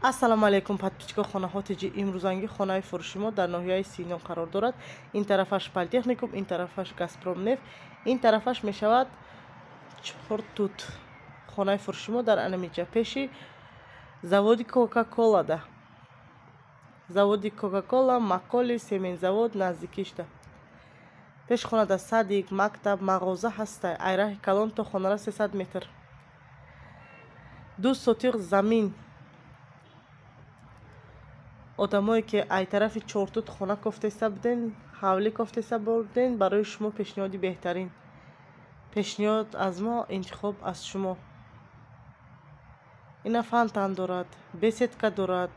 Ассалому алайкум, подписчико хонаҳо тиҷи. Имрӯзанги хонаи фурӯши мо дар ноҳияи Сино қарор дорад. Ин тарафаш Политехникум, ин тарафаш Газпромнефт, ин тарафаш мешавад Чортут. Хонаи фурӯши мо дар анамиҷа пеши заводи Кока-Кола да. Заводи Кока-Кола, Маколи, семензавод наздикишда. Пеш хонада садик, мактаб, мағоза ҳаста. Айраҳи калон то хонара 300 метр. 2 сотиқ замин. Одамое ки ай тарафи Чортут хона кофтеса буден, ҳавлӣ кофтеса буден, барои шумо пешниҳоди беҳтарин. Пешниҳод аз мо, интихоб аз шумо. Ина фонтан дорад, беседка дорад,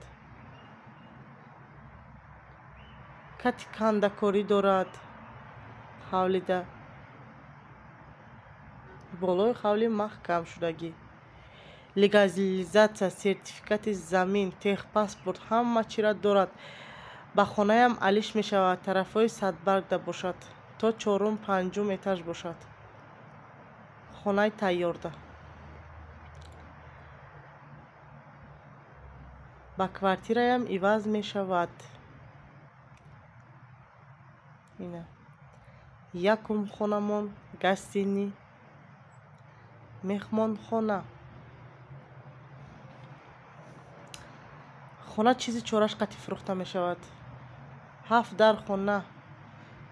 кати кандакорӣ дорад, ҳавлида. Болои ҳавлӣ маҳкам шудагӣ. Легализатсия, сертификати замин, техпаспорт ҳама чира дорад. Ба хонаям алиш мешавад, тарафҳои Садбаргда бошад, то чорум панҷум этаж бошад. Хонаи тайёрда. Ба квартираям иваз мешавад. Ина якум хонамон, гостини, меҳмонхона. Хона чизи чораш қатӣ фурӯхта мешавад. 7 дар хона,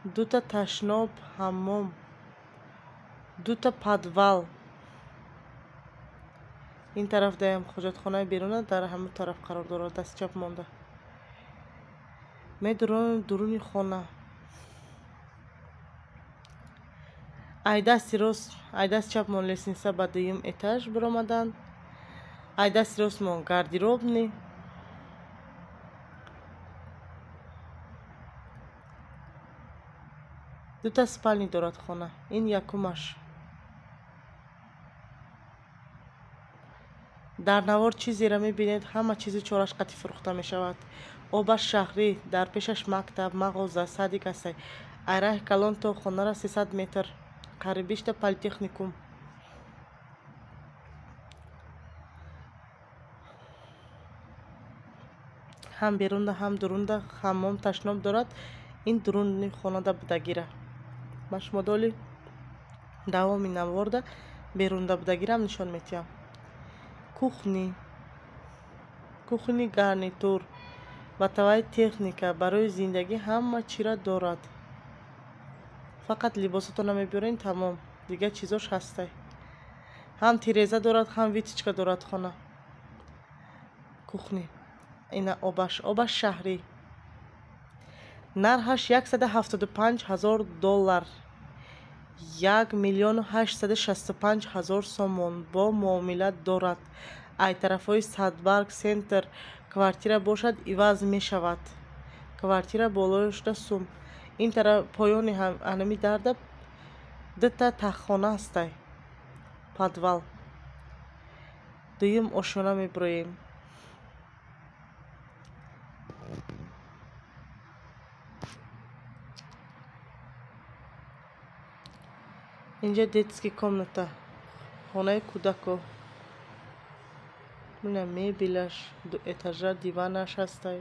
2 ташноб, ҳаммом, 2 подвал. Ин тараф даям ҳоҷатхонаи беруна дар ҳамон тараф қарор дорад, дасти чап монда. Медуронем дуруни хона. Ай дасти рост, ай дасти чапмон лестница ба дуюм этаж биромадан. Ай дасти ростмон гардеробни. 2 спални дорад хона. Ин якумаш. Дар навор чизеро мебинед, ҳама чизи чораш қатӣ фурӯхта мешавад. Обаш шаҳрӣ, дар пешаш мактаб, мағоза, садик ҳастай. Айраҳи калон то хонара 300 метр. Қарибишта Политехникум. Ҳам берунда, ҳам дурунда ҳаммом ташноб дорад. Ин дуруни хонада будагира. Ман шумо доли давоми наворда берунда будагирам нишон метиҳам. Кухни, кухни гарнитур, бытовая техника барои зиндагӣ ҳама чира дорад. Фақат либосатонро мебиёрен, тамом. Дигар чизош ҳастай. Ҳам тиреза дорад, ҳам витичка дорад хона. Кухни. Ина обаш, обаш шаҳрӣ. Нархаш 175 000 доллар. 1 865 000 сомон бо муомила дорад. Ай тарафҳои Садбарг центр квартира бошад, иваз мешавад. Квартира болои шуда сум. Ин тараф поёни анами дарда 2 таххона ҳастай. Подвал. Дуюм ошёна мебироем. Инҷа детский комната, хонаи кӯдако. Ина мебелаш, 2 этажа, диванаш ҳастай.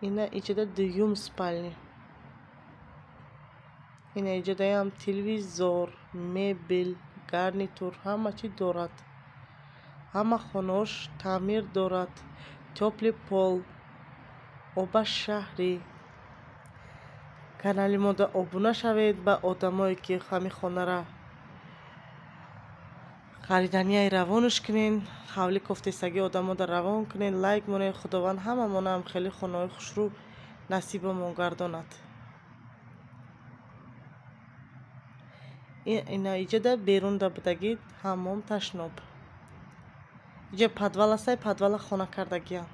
Ина иҷода дуюм спални. Ина иҷодаям телевизор, мебел, гарнитур ҳама чи дорад. Ҳама хонаош таъмир дорад. Тёплый пол, обаш шаҳрӣ. Канали мода обуна шавед ба одамое ки ҳамин хонара хариданияи равонаш кунен, ҳавлӣ кофтесагӣ одамода равон кунен, лайк монед. Худованд ҳамамонам хеле хонаҳои хушрӯ насибамон гардонад. Ина иҷода берунда будагӣ ҳаммом ташноб. Иҷа подвал ҳастай, подвала хона кардагиам.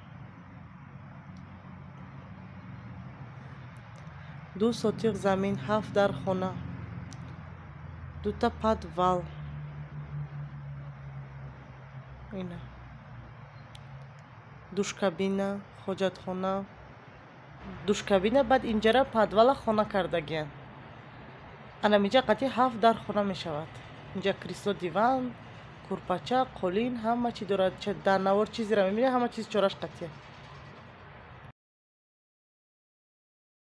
2 сотиқ замин, 7 дар хона, 2 подвал. Ина душкабина, ҳоҷатхона, душкабина, баъд инҷара подвала хона кардагиян. Анамиҷа қатъи 7 дар хона мешавад. Инҷа кресло, диван, Курпача, қолин, ҳама чи дорад. Дар навор чизеро мебинед, ҳама чиз чораш қатъия.